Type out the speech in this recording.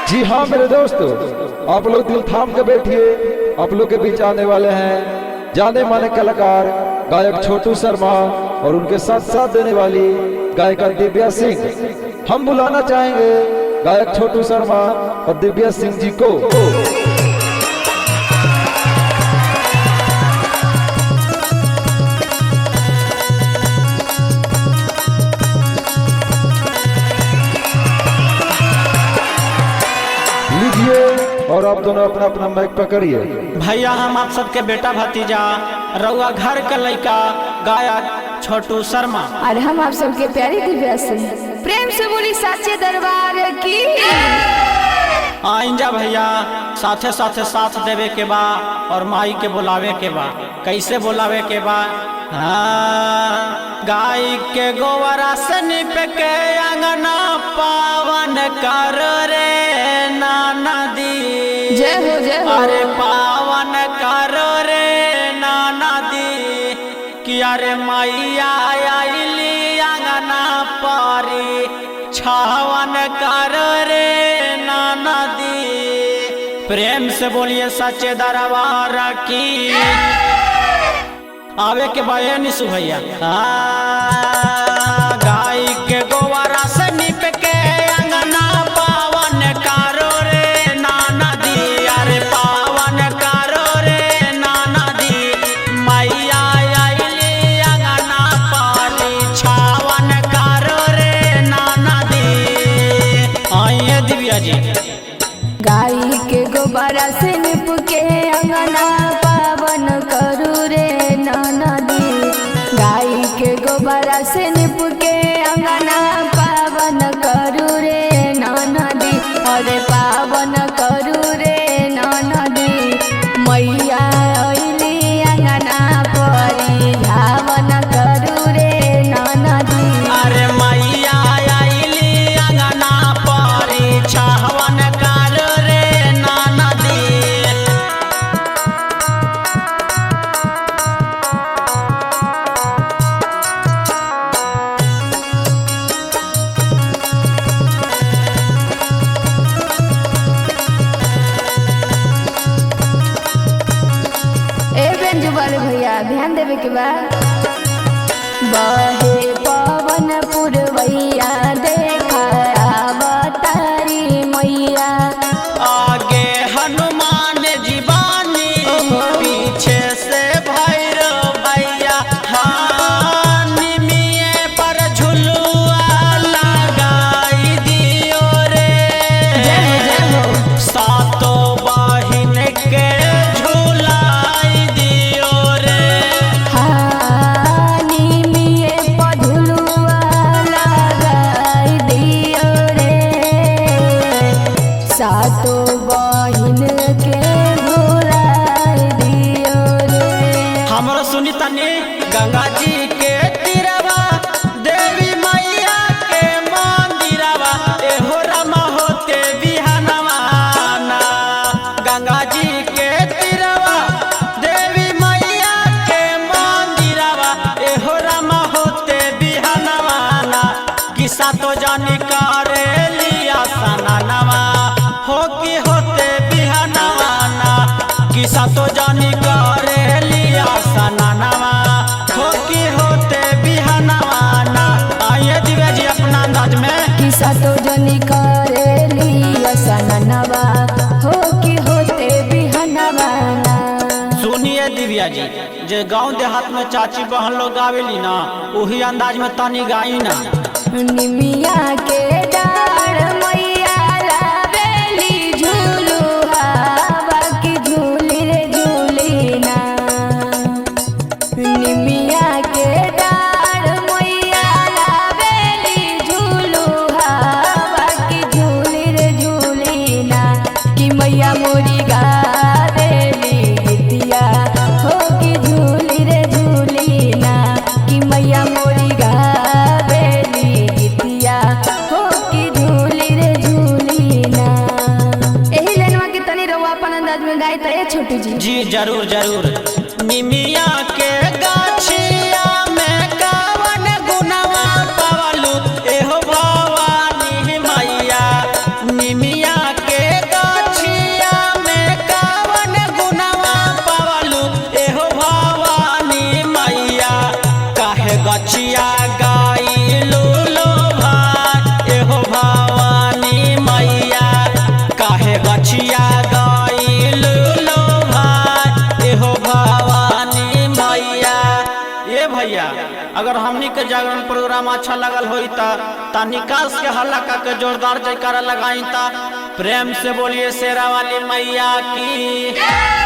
जी हाँ मेरे दोस्तों, आप लोग दिल थाम के बैठिए। आप लोग के बीच आने वाले हैं जाने माने कलाकार गायक छोटू शर्मा और उनके साथ साथ देने वाली गायिका दिव्या सिंह। हम बुलाना चाहेंगे गायक छोटू शर्मा और दिव्या सिंह जी को। लीजिए और आप दोनों अपना अपना माइक पकड़िए। भैया हम आप सबके बेटा भतीजा रउआ घर के लड़का गायक छोटू शर्मा और हम आप सबके प्यारी दिव्या सिंह। प्रेम से बोली साचे दरबार की। आइंजा भैया साथे साथे साथ देवे के बा और माई के बुलावे के बा। कैसे बुलावे के बा? हाँ, गाय के गोवरा से निप के अंगना पावन कर रे नाना दी। जय हो जय हो। अरे पावन कर रे नाना दी कि अरे मैया आइली अंगना पारी छावन कर रे नाना दी। प्रेम से बोलिए सच्चे दरबार की। आवे के बाये निशु भैया। गाय के गोवरा से निप के अंगना पावन करो रे नाना दी। अरे पावन करो रे नाना दी मैया आइली अंगना पारी छावन करो रे नाना दी। आइए दिव्या जी। गाय के गोबरा से निप के अंगना पावन करू रे नाना दी। गाय के गोबरा से निप के अंगना पावन करू रे नाना दी। अरे पावन करू रे नाना दी मैया अइली अंगना परी धावन करू रे नाना दी। अरे मैया आइली अंगना पारी छावन करो रे नाना दी। ए बेंजू वाले भैया ध्यान देवे के बा। बहे पवन पुरवैया देखा अवतारी मैया। आगे हनुमान जी बानी पीछे से भैरव भैया। हाँ निमिये पर झुलुआ लगाई दियो रे। जय हो जय हो। सातों बहिन के झुलाई दियो रे। हाँ निमिये पधुलुआ लगाई दियो रे। सातो बहिन के भुलाई दियो रे। हमरो सुनी तनी गंगा जी के तीरवा देवी मैया के मंदिरवा एहो रमा होते बिहनवा ना। गंगा जी के तीरवा देवी मैया के मंदिरवा एहो रमा होते बिहनवा ना। किसा तो जानी करे लिया सननवा हो कि होते बिहनवा ना। किसा तो जानी करे लिया सननवा हो कि होते बिहनवा ना। आइए दिव्या जी अपना अंदाज में। किसा तो जनी करे लिया सननवा हो कि होते बिहनवा ना। सुनिए दिव्या जी, जे गांव देहात में चाची बहन लोग गावेली ना वही अंदाज में तनी गाई ना। निमिया के डार मैया लावेली झूलू हवा की झूली रे झूली ना। निमिया के डार मैया लावेली झूलू हवा की झूली रे झूली ना। कि मैया मोरी गावेली गीतिया हो की झूली रे झूली ना। कि मैया मोरी गावेली गीतिया हो हमनी के जागरण प्रोग्राम अच्छा लगल होई ता निकास के हल्ला का के जोरदार जयकारा लगाई ता। प्रेम से बोलिए शेरा वाली मैया की।